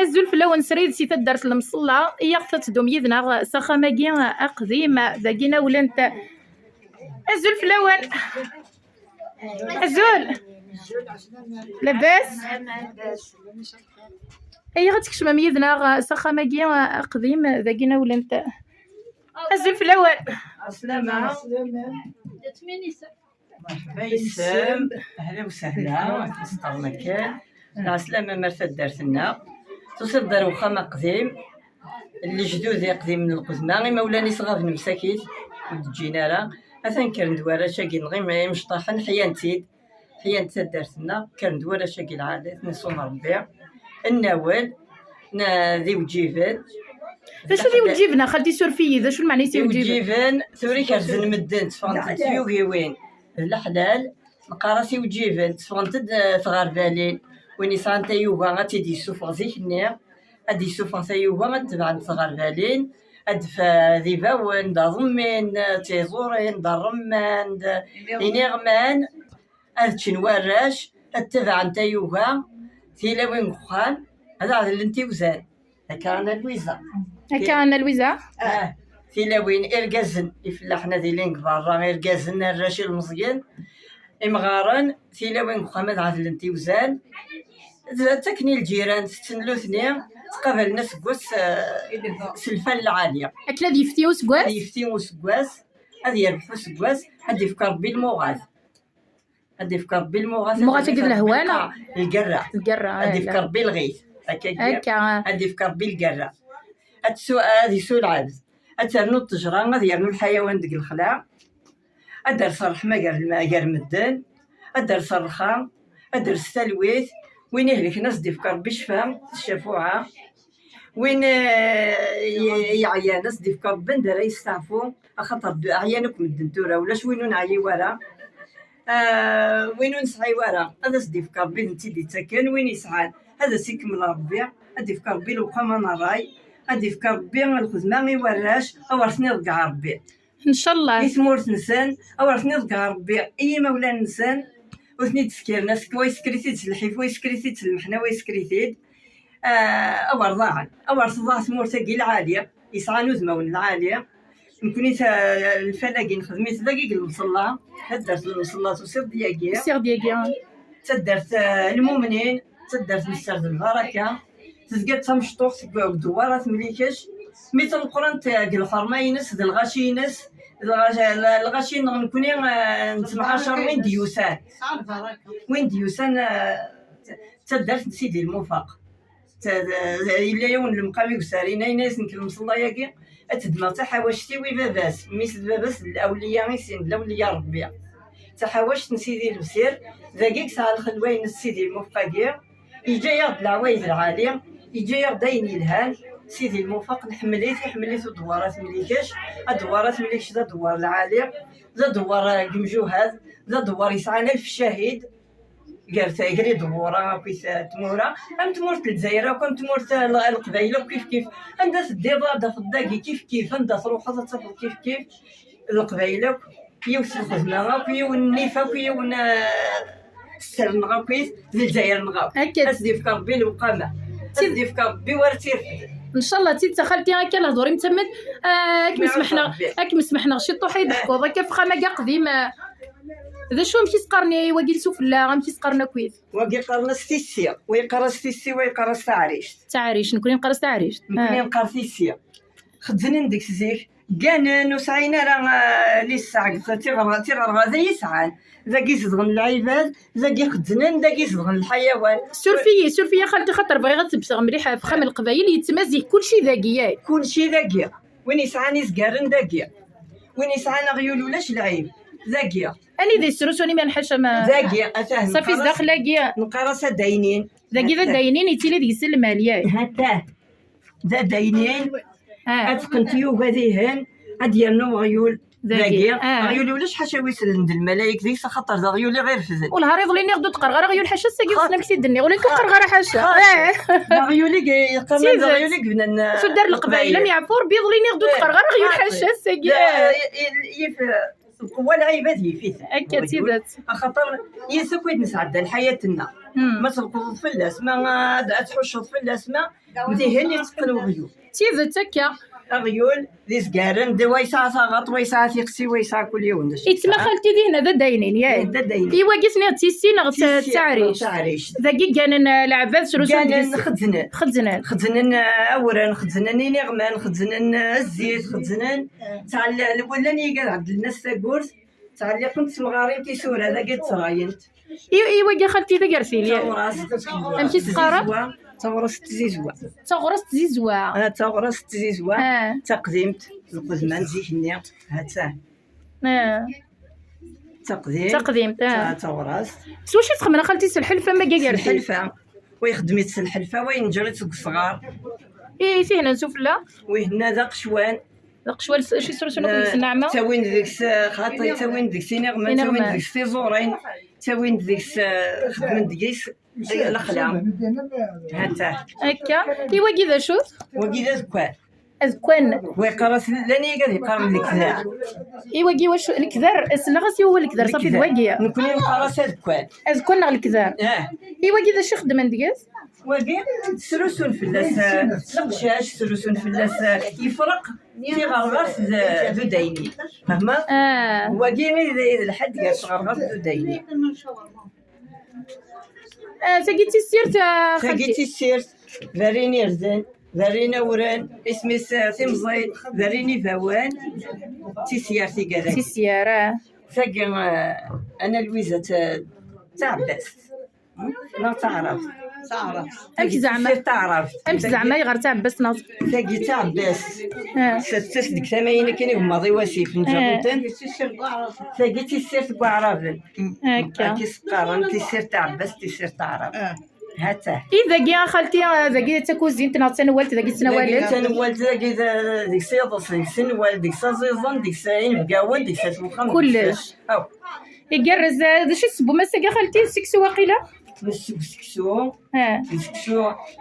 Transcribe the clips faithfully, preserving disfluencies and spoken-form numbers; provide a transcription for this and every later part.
Azul fell-awen srid si taddart n Lemṣella, i aɣ-tettdum yid-neɣ s axxam-agi aqdim, dagi nawlent. Azul fell-awen. Azul. Labas? Ayɣer ad tkecmem yid-neɣ s axxam-agi aqdim, dagi nawlent? Azul fell-awen. Ɛeslama. Merḥba yes-m, ahla u sahla, ad kem-sṭerren akken. Lɛeslama mar taddart-nneɣ. Tusiḍ-d ar wexxam aqdim, lejdud iqdimen n lqedma, imawlan-is ɣaben msakit, ur d-ǧǧin ara. Atan kkren-d warrac-agi-nneɣ im-, imecṭaḥen, ḥyan-tt-id, ḥyan-tt taddart-nneɣ, kkren-d warrac-agi lɛali, ad ten-iṣun Rebbi. Nnawel, n-, d iwǧiben. D acu d iwǧiben, a xalti, suref-iyi, d acu lmeɛna-is iwǧiben? Iwǧiben, tura i kerzen medden, tteffɣent-d tyugiwin d leḥlal, neqqar-as iwǧiben, tteffɣent-d, eh, tɣerbalin. Win yesɛan tayuga ad tt-id-yessufeɣ zik-nni, ad d-yessufeɣ tayuga, ad tebɛent tɣerbalin, ad d-f-, d ibawen, d aḍemmin, d tiẓurin, d ṛṛemman, d iniɣman, ad ččen warrac, ad tebɛen tayuga, tilawin deg uxxam, ad ɛedlent iwzan. Akka a Nna Lwiza. Akka a Nna Lwiza? Ah, tilawin, irgazen, ifellaḥen ad ilin deg berra, irgazen, arrac, ilmeẓyen, imɣaren, tilawin deg uxxam ad ɛedlent iwzan. D-, ttaken i lǧiran, tetten lutni, ttqabalen aseggas, eh, s lfal lɛali. Akken ad yefti useggas? Ad yefti useggas, ad yerbeḥ useggas, ad d-ifk Rebbi lmuɣal. Ad d-ifk Rebbi lmuɣal. Lmuɣal-agi d lehwa, neɣ? Lgerra. Lgerra, ad d-ifk Rebbi lɣit. Akka. Ad d-ifk Rebbi lgerra. Ad tsu-, ad isu lɛebd. Ad ternu ttejra, ad yernu lḥayawan deg lexla. Ad d-ters ṛṛeḥma gar lma-, gar medden. Ad d-ters ṛṛxa. Ad d-ters talwit. Win ihelken, ad s-d-ifk Rebbi ccfa, ccafuɛa. Win, eh, ye-, yeɛyan, ad s-d-ifk Rebbi anda ara yesteɛfu, axaṭer d-, ɛyan akk medden tura, ulac win ur neɛyi wara. Ah, win ur nesɛi wara, ad as-d-ifk Rebbi d netta i d-ittaken, win yesɛan, ad as-ikemmel Rebbi, ad d-ifk Rebbi lewqama n ṛṛay, ad d-ifk Rebbi lxedma i warrac, awer ten-iḍeggeɛ Rebbi. Ncallah. I tmurt-nsen, awer ten-iḍeggeɛ Rebbi i yimawlan-nsen, ur ten-id-skiren, ass-, wa yeskri-t-id s lḥif, wa yeskri-t-id s lmeḥna, wa yeskri-t-id. Ah, awer ḍaɛen, awer tḍaɛ tmurt-agi lɛali, yesɛan udmawen lɛali. Nekni ta-, lfal-agi nexdem-it dagi deg lemṣella, taddart n lemṣella tusiḍ-d yagi. Usiɣ-d yagi. D taddart, ah, n lmumnin, d taddart n sser d lbaraka, tezga d tamecṭuḥt deg, deg dewwaṛat Mlikec. Mi d tameqqrant, ah, deg lxerma-ines d lɣaci-ines, d lɣaci, l-, lɣaci-nneɣ nekni, ah, nettemɛacar win d-yusan. Win d-yusan, ah, d taddart n Sidi Lmufaq. Ta-, yella yiwen n lemqam i usarin, ayen-as nekk lemṣella-agi, ad teddmeɣ taḥawact-iw i baba-s, mmi-s d baba-s d lawliya i sin, d lawliya n Rebbi. Taḥawact n Sidi Lebsir, dagi i yesɛa lxelwa-ines Sidi Lmufeq-agi, yeǧǧa-yaɣ-d leɛwayed lɛali, yeǧǧa-yaɣ-d ayen yelhan. Sidi Lmufeq nḥemmel-it, iḥemmel-it udewwar At Mlikec, adewwar At Mlikec d adewwar lɛali, d adewwar, eh, deg yemjuhad, d adewwar yesɛan alef ccahid. Gar tagri d ɣura akkit tmura, am tmurt n Lezzayer akk, am tmurt n Leqbayel akk kif kif. Anda teddiḍ ad tafeḍ dagi kif kif, anda truḥeḍ ad tafeḍ kif kif. Leqbayel akk, yiwet lxedma akk, yiwen nnif akk, yiwen, eh, sser-nneɣ akkit, d Lezzayer-nneɣ akk. Akka. Ad s-d-ifk Rebbi lewqama. Ad s-d-ifk Rebbi war tirfed. Ncallah, d tidet a xalti, akka lehdur-im d tamment. Ah, ad kem-smeḥneɣ, ad kem-smeḥneɣ ciṭuḥ i d-teḥkuḍ, akka f uxxam-agi aqdim, ah, d acu, amek i s-qqaren i wagi n sufella, amek i s-qqaren akkit? Wagi qqaren-as tissi, wa yeqqar-as tissi, wa yeqqar-as taɛrict. Taɛrict, nekni neqqar-as taɛrict. Nekni neqqar tissi. Xeddnen deg-s zik, gganen, ur sɛin ara, ah, li ssaɛget, tiɣerɣa-, tiɣerɣa d ay sɛan. Dagi zedɣen lɛibad, dagi xeddnen, dagi zedɣen lḥayawan. Suref-iyi, suref-iyi a xalti, xaṭer bɣiɣ ad tebseɣ mliḥ ɣef uxxam n Leqbayel, yettmazik kulci dagi, yak? Kulci dagi. Win yesɛan izgaren dagi. Win yesɛan aɣyul ulac lɛib. Dagi. Anida yesrusun imir lḥaca ma... Dagi, atah, safi neqqar-as, zdaxel-agi. Neqqar-as adaynin. Dagi d adaynin yettili deg-s lmal, yak? Hatah. D adaynin. Ah. Ad teqqen tyuga dihin, ad d-yernu weɣyul. Dagi. Dagi. Ah. Aɣyul ulac ḥaca wi sellen d lmalayek deg-s, axaṭer d aɣyul i ɣ-irefden. Wellah ar iḍelli nniɣ-d ur d-qqareɣ ara aɣyul ḥaca, ass-agi wissen amek t-id-nniɣ, ula nekk ur qqareɣ ara ḥaca. Xaṭi. Ah. D aɣyul i, d aɣyul i yebnan, eh, s uddar n Leqbayel, am yeɛfur, iḍelli nniɣ-d ur d-qqareɣ ara aɣyul ḥaca, ass-agi. D, eh, i, i, yif-, lqewwa lɛibad yif-iten. Akka d tidet. Axaṭer yis akk i d-nesɛedda lḥayat-nneɣ. Hmm. Ma tleqḍeḍ fell-as, ma ad, ad tḥucceḍ fell-as, ma dihin i teqqen uɣyul. Tidet akka. Aɣyul d izgaren, d wa yesɛa taɣaṭ, wa yesɛa tiqsi, wa yesɛa kul yiwen d acu. Yettma xalti dihin d addaynin, yak? D addaynin. I wagi tenniḍ d tissi neɣ d ta-, d taɛrict? D taɛrict. Dagi gganen, eh, leɛbad, srusun deg-s. Xezznen. Xezznen. Xezznen, eh, awren, xezznen iniɣman, xezznen, eh, zzit, xezznen. Ttɛelli-, llan yiga ɛedlen-as tagurt, ttɛelliqent temɣarin tisura, dagi ttɣayent. I, i wagi xalti d agertil, yak? Taɣrast. Amek i s-qqaren? Tizizwa. Taɣrast n tzizwa. Taɣrast n tzizwa. Ah, taɣrast n tzizwa. Ah. D taqdimt, lqedma n zik-nni. Ha-tt-a. Ah. D taqdimt. D taqdimt, ah. Ta-, taɣrast. S wacu i ttxemmen a xalti, s lḥelfa ma agertil? S lḥelfa. Wa ixeddem-itt s lḥelfa, wa yenǧer-itt deg usɣar. I, tihna n sufella? Wihenna d aqecwan. D aqecwal s-, acu yesrusun akk deg-s nneɛma? Ttawin deg-s, eh, xaṭi, ttawin deg-s iniɣman, iniɣman. Ttawin deg-s tiẓurin, ttawin deg-s, eh, xeddmen deg-s, eh, lexla. Ha-tt-a. Akka. I wagi d acu-t? Wagi d adekkan. Adekkan. Wa yeqqar-as, llan yiga ad yeqqaren lekder. I wagi wacu? Lekder, ssneɣ-as i wawal lekder, ṣafi d wagi. Nekni neqqar-as adekkan. Adekkan neɣ lekder? Eh. I wagi d acu i xeddmen deg-s? Wagi, srusun fell-as, eh, leqcac, srusun fell-as, eh, yefreq tiɣerɣert d, d udayni. Fehmeḍ? Ah. Wagi i d, i d lḥedd gar tɣerɣert d udayni. Ah, tagi d tissirt, ah, tagi xalti. D tissirt, berrin irden, berrin awren, isem-is, eh, timẓin, berrin ibawen, d tisyar tigara. Tisyar, ah. Tagi, eh, Ana Lwiza d, d taɛebbazt. Neɣ d taɛrabt? Taɛrabt. Amek zeɛma? Tagi d taɛrabt. Amek zeɛma, ayɣer d taɛebbazt neɣ? Tagi d taɛebbazt. Ah. Tettas deg tama-inu kan igemmaḍ i wasif n Ǧabutin. Tagi d tissirt n waɛraben. Akka. Akka i s-qqaren, tissirt taɛebbazt, tissirt taɛrabt. Ah. Ha-tt-a. I dagi a xalti, dagi d takuzint neɣ d tanwalt, dagi d tanwalt? Dagi d tanwalt, dagi d, deg-s iḍes, deg-s nnwal, deg-s aẓiẓen, deg-s inebgawen, deg-s at wexxam, kullec. Deg-s, akk. Igerrez, eh, d acu i tessewwem ass-agi a xalti? D seksu waqila? Nesseww seksu. Ah. D seksu,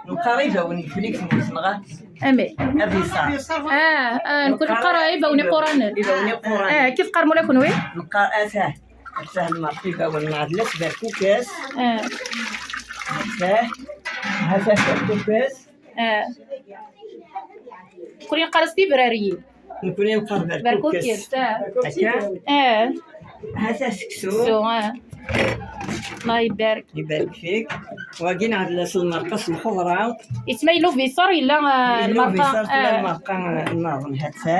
neqqar ibawen deg tmurt, neɣ? Ami. Abiṣar. Ah, ah, nekkni neqqar ibawen iquranen. Ibawen iquranen. Ah, kif teqqarem ula kunwi? Neqqar atah. Atah lmerq ibawen, neɛdel-as berkukes. Ah. Atah. Atah berkukes. Ah. Nekkni neqqar-as tibrariyin. Nekkni neqqar berkukes. Berkukes, ah. Akka? Ah. Ha-tt-a seksu. Seksu, ah. Allah ibarek. Ibarek fik. Wagi neɛdel-as lmerqa s lxeḍra. Yettma yella ubiṣar, yella, ah, yella lmerqa, ubiṣar, tella, ah, lmerqa, ah, nniḍen, ha-tt-a.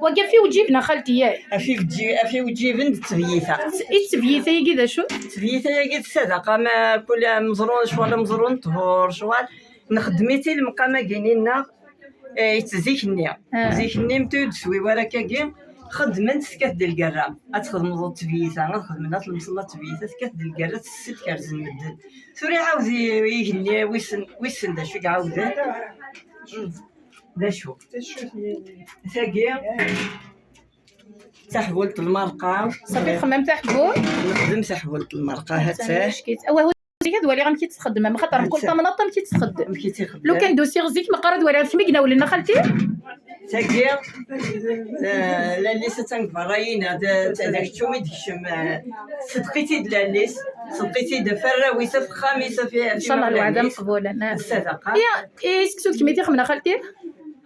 Wagi af iwǧiben a xalti, yak? Af iwǧi-, af iwǧiben d ttebyita. I ttebyita-agi d acu? Ttebyita-agi d ssadaqa, ma kul amezrun, ccɣel amezrun, ṭhur, ccɣel. Nxeddem-itt i lemqam-agi-nni-nneɣ, eh, yettzik-nni. Ah. Zik-nni, mtu ur d-swiw ara akkagi, xeddmen-tt, tekkat-d lgerra. Ad txedmeḍ ttebyita, ad xedmen at lemṣella ttebyita, tekkat-d lgerra, tessel kerzen medden. Tura iɛawed i-, igenni, wissen, wissen d acu i iɛawden. D acu? Tagi, taḥbult n lmerqa. Ṣafi txemmem taḥbult? Nexdem taḥbult n lmerqa, ha-tt-a. Zik ad waliɣ amek i tt-txeddmem, xaṭer mkul tamnaḍt amek i tt-txeddem. Amek i tt-ixeddem? Lukan d-usiɣ zik, meqqar ad waliɣ d kemm i inawlen a xalti? Tagi, eh, Lalis attan deg berra-ina, d, d, d keččum i d-keččem, eh, tseddeq-itt-id Lalis, tseddeq-itt-id ɣef warraw-is, ɣef uxxam-is, ɣef, ɣef... Incallah lweɛda meqbulen, ah. Ssadaqa. Ya, i seksu d kemm i t-ixemmen a xalti?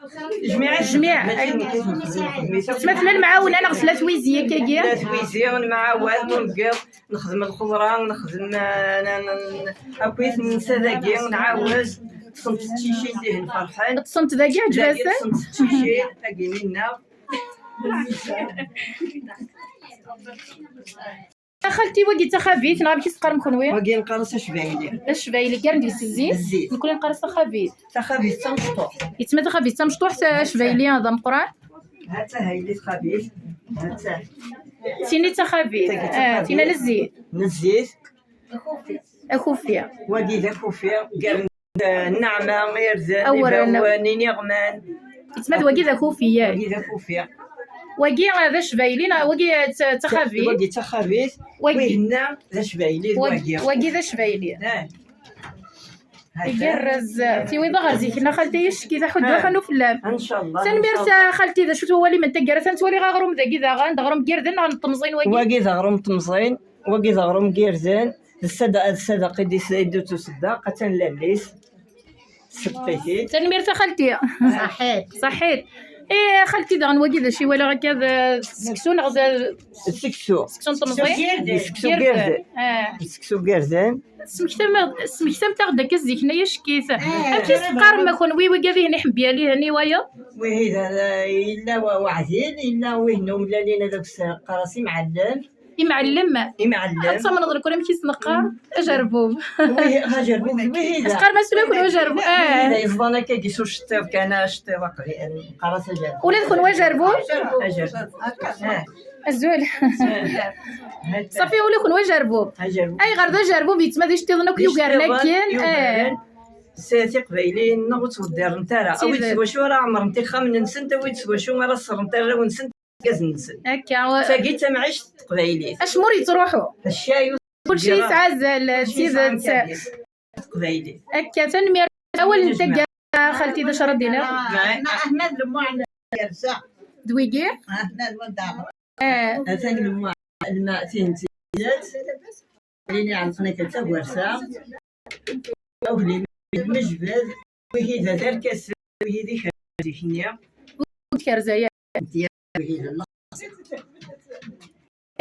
Jmiɛ. Jmiɛ. Mačči d nekk i t-nexdem, nexdem-it akk. Ma tella lemɛawna neɣ tella twizi akkagi? Tella twizi, nemɛawan, ur neggiḍ, nexdem lxeḍra, nexdem, eh, n-, n-, n-, akkit nsa dagi, nɛawez, ṭṭsent teccicin dihin ferḥen. Ṭṭsent dagi, ɛǧeb-asen? Dagi ṭṭsent teccicin, agi minna. A xalti, wagi d taxabit, neɣ amek i s-teqqarem kenwi? Wagi neqqar-as acbayli. Acbayli, ggaren deg-s zzit? Zzit. Nekkni neqqar-as taxabit. Taxabit d tamecṭuḥt. Yettma taxabit d tamecṭuḥt, acbayli d ameqqran? Ha-tt-a hayli taxabit. Ha-tt-a. Tini d taxabit. Tagi d taxabit. Ah, tina n zzit. N zzit. Akufi. Wagi d akufi. Ggaren, eh, nneɛma, irden, awren, ibawen, iniɣman. Yettma d wagi d akufi, yak? Wagi d akufi. Wagi, eh, d acbayli, neɣ wagi, eh, d ta-, d taxabit? Wagi d taxabit. Wagi. Wihenna d acbayli, d wagi, wagi. Wagi d acbayli. Eh. Igerrez. Tiwiḍ ɣer zik-nneɣ, xalti, icekki d aḥuddu, eh, ḥanu fell-am. Incallah, tanemmirt, incallah. A xalti, d acu-t wawal-im n taggara? Atan ttwaliɣ aɣrum dagi daɣen, d aɣrum n yirden neɣ n temẓin wagi? Wagi d aɣrum n temẓin, wagi d aɣrum n yirden. D ssada-, d ssadaqa i d-is-, i d-tuṣeddaq, attan lalla-s. Sseddqet-it. Tanemmirt a xalti. Ṣaḥit. Ṣaḥit. Eh, xalti, daɣen wagi d acu i walaɣ akka, d seksu neɣ d seksu. Seksu n temẓi? Seksu n irden. Irden. Ah. Seksu n irden. Tesmektam-, tesmektamt-aɣ-d akka zik-nni ackit. Ah, amek i s-teqqarem a kunwi, wigad ihin iḥebbyan ihin i wayeḍ? Wihi d, yella wa-, waɛdil, yella wihin umlalin ad ak-s-, qqar-as imɛellem. Imɛellem. Imɛellem. Ad tamneḍ nekk amek i s-neqqar? Ajerbub. Wihi, ajerbub, wihi da. Teqqarem-as ula d kunwi ajerbub. Ah. Wihi da, yeẓḍan akka, yis uceṭṭiḍ kan, aceṭṭiḍ aqdi-, qqar-as ajerbub. Ula d kunwi ajerbub? Ajerbub. Ah. Azul. Ah. Ṣafi, ula d kunwi ajerbub. Ajerbub. Ayɣer d ajerbub yettma d iceṭṭiḍen akk yugaren akken? Iceṭṭiḍen yugaren. Ah. S-, tiqbayliyin neɣ ur ttweddirent ara. Awi-d s wacu ara ɛemrent ixxamen-nsent, awi-d s wacu ara ṣṣrent arraw-nsent. Irgazen-nsen. Akka. Tagi d tamɛict teqbaylit. Acemma ur yettruḥu. Ccay ur kulci yesɛa azal, d tidet. Teqbaylit. Akka, tanemmirt. Awal n taggara, xalti, d acu ara d-tiniḍ? Ahna d lmuɛna gersa. D wigi? Ahna d wanda. Eh. Atan lmuɛna, lma, tin, tin. Lini ɛelqen akka d tagersa. Awlim, mejbed, wihi d aderkas, wihi d ikerzi-nni. Ur tkerza ya. Wihi d lxaṣ.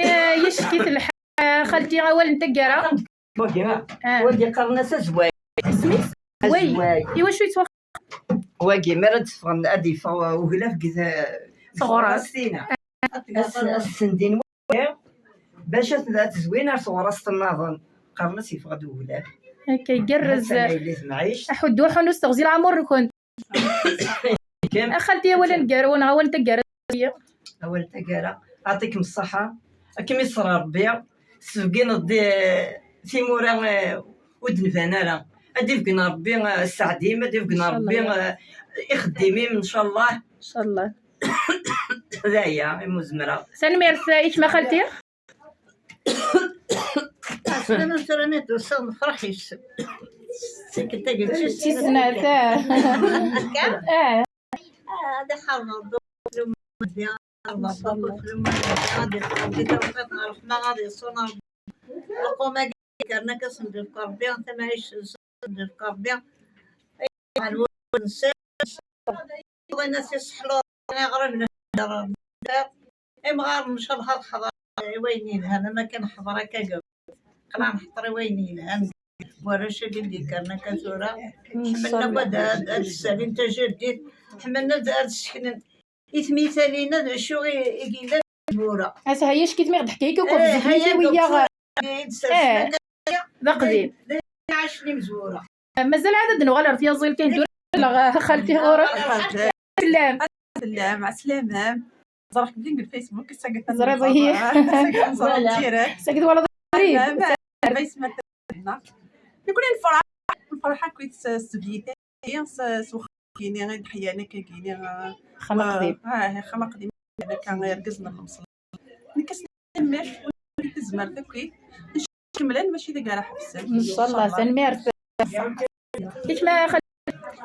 Eh, yeck-it lḥal, xalti, awal n taggara. Wagi, ah. Wagi qqaren-as azway. Isem-is? Azway. Azway. Iwacu yettwax- Wagi, mi ara d-ffɣen, ad d-yeffeɣ uglaf deg t-, teɣrast. Teɣrast-ina. As-, as-sendin bac ad t-, ad t-zwin ar teɣrast nniḍen. Qqaren-as yeffeɣ-d uglaf. Akka, igerrez. Aḥuddu, ḥunnu s teɣzi lɛamur-nkent. A xalti, awal aneggaru neɣ awal n taggara? Awal n taggara, aɛṭikem ṣṣaḥa, ad kem-iṣṣer Rebbi, tesbeggineḍ-d timura, eh, ur d-nban ara. Ad d-ibeggen Rebbi, eh, sseɛd-im, ad d-ibeggen Rebbi, eh, ixeddim-im, ncallah. Ncallah. D aya imi ur zemreɣ. Tanemmirt i kemm a xalti. Aslama tura mi d-usiɣ nefreḥ yes-m. Tikkelt tagi d tis snat, ah. Akka? Ah. Ah, ad iḥareb Rebbi ɣef lumuṛ-agi, ad iḥareb Rebbi ɣef lumuṛ-agi, ad iḥareb Rebbi tawfiq ɣer ṛṛeḥma, ad iṣun Rebbi. Lqum-agi yerna-k ad sen-d-ifk Rebbi, tamɛict-nsen ad sen-d-ifk Rebbi. Ay, ɣer wul-nsen. Bɣiɣ ad s-iseḥlu iɣrib n Rebbi. Imɣaren, ncallah ad ḥeḍren i wayen yelhan, ama kan ḥeḍr akka, aql-aɣ nḥeṭṭer i wayen yelhan. Warrac-agi d-yekkren akka tura, ḥemmlen akk ad, ad, ad ssalin tajaddit, ḥemmlen ad, ad seknen i tmitalin-a d acu i, i yellan d tura. Asa haya ckit mi ɣ-d-ḥkayek akk ɣef zik-nni wiyaɣ. D aqdim. D ayen ɛacen imezwura. Mazal ɛad ad nuɣal ar tyaẓilt-in tura, xalti ɣur-k. Sellam. Sellam, ɛeslama. Ẓriɣ-k din deg Facebook, ẓriɣ-k. Voilà. Sagi twalaḍ qrib. Nekkni nferḥ, nferḥ akkit s, s tbeyt-agi, s, s uxxam-agi, i d-ḥyan akkagi, axxam aqdim. Ah, axxam aqdim, akka, irgazen n lemṣel. Nekk as tanemmirt, ur tezmer akk. Kemmlen, mačči deg ara ḥebsen. Ncallah, tanemmirt.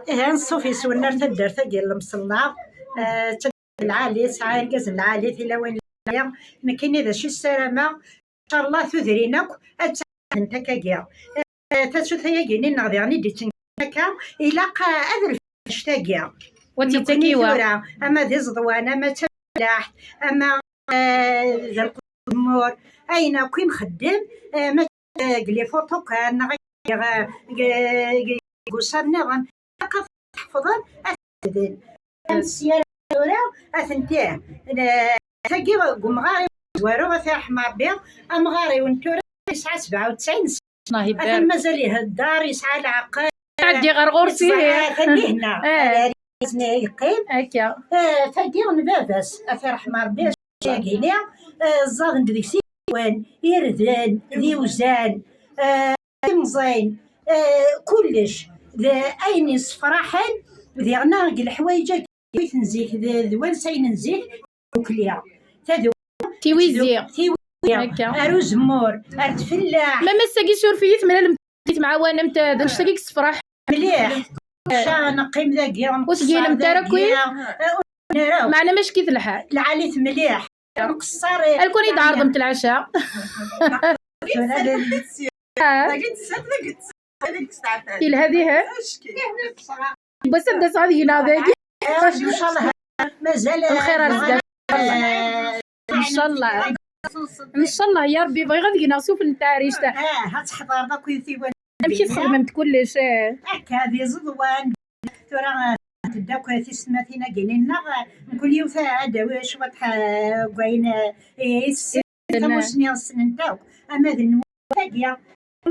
Ihi, nṣuf yes-wen ar taddart-agi n lemṣella. Eh, d taddart lɛali, tesɛa irgazen lɛali, tilawin lɛali. Nekkini d acu i ssarameɣ, ncallah tudrin akk ad ttɛedint akkagi. Eh, tasut-ayagi-nni-nneɣ diɣen i d-ittenkan akka, ilaq, eh, ad rfed annect-agi. Nekkni tura, ama d iẓeḍwan, ama d tafellaḥt, ama, eh, d lqumur, ayen akk i nxeddem, eh, ma deg les photos kan, neɣ deg, deg, deg ussan nniḍen, ilaq ad tḥefḍen, ad t-ḥefḍen. Am sya tura, atenti, eh, tagi deg umɣar-iw amezwaru, ad t-iṛḥem Ṛebbi, amɣar-iw n tura yesɛa sebɛa u tesɛin sna. Atan mazal ihedder, yesɛa leɛqel. Ɛeddi ɣer ɣur-s, ihi. Atan ihna. Eh. Ar yeqqim. Akka. Eh, tagi n baba-s, ad t-iṛḥem Ṛebbi, tagi-nni, eh, ẓẓaden-d deg-s iwen, irden, d iwzan, eh, timẓin, eh, kullec. D ayen yessefraḥen, diɣen deg leḥwayeǧ-agi n zik, d, d wansayen n zik, ddukkli. Tadukli. Tiwizi. Tiwizi. Akka. Ar uzemmur, ar tfellaḥt. Ma ass-agi suref-iyi, temlalem, temɛawanem, d annect-agi i yessefraḥ. Mliḥ. Ca neqqim dagi, ur tegginemt ara akk. Meɛna mačči kif lḥal. Lɛalit mliḥ. Nqeṣṣer. Alkun i d-ɛerḍemt lɛaca. Tura d, Yelha dihin. Bas ad d-aseɣ ad gneɣ dagi. Ncallah. Mazal lxir ar zdat. Ncallah. Ncallah ya Rebbi, bɣiɣ ad gneɣ s ufel n taɛrict. Amek i txedmemt kullec? Akka d iẓeḍwan. Tura tedda akk tisetmatin-agi-nneɣ, mkul yiwet ad d-tawi cwiṭ n wayen i tessen, tamusni ssnent akk, ama d nnwaḍer-agi.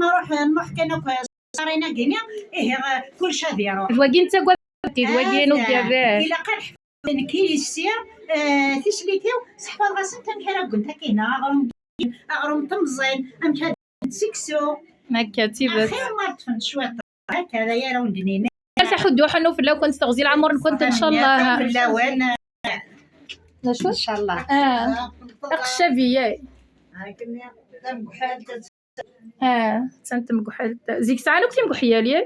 Nruḥ, nruḥ kan akk ṣṣarin-agi-nni, ihi, kullec ad iruḥ. D wagi nettagad, d wagi n ugerrah. Ilaq ad ḥefḍen nekk i lissi, tislit-iw, seḥfaḍeɣ-asent amek ara ggent akken aɣrum, aɣrum temẓin, amek ad seksu. Akka d tidet. Axir ma ṭṭfent cwiṭ akka, d aya ara wen-d-nini. Taḥuddu ḥennu fell-akent, teɣzi lɛemr-nkent, ncallah. Fell-awen. D acu? Ncallah. Ah. Aqeccabi, yay. Ah, d tamegḥelt. Zik sɛan akk timgeḥyal, yay?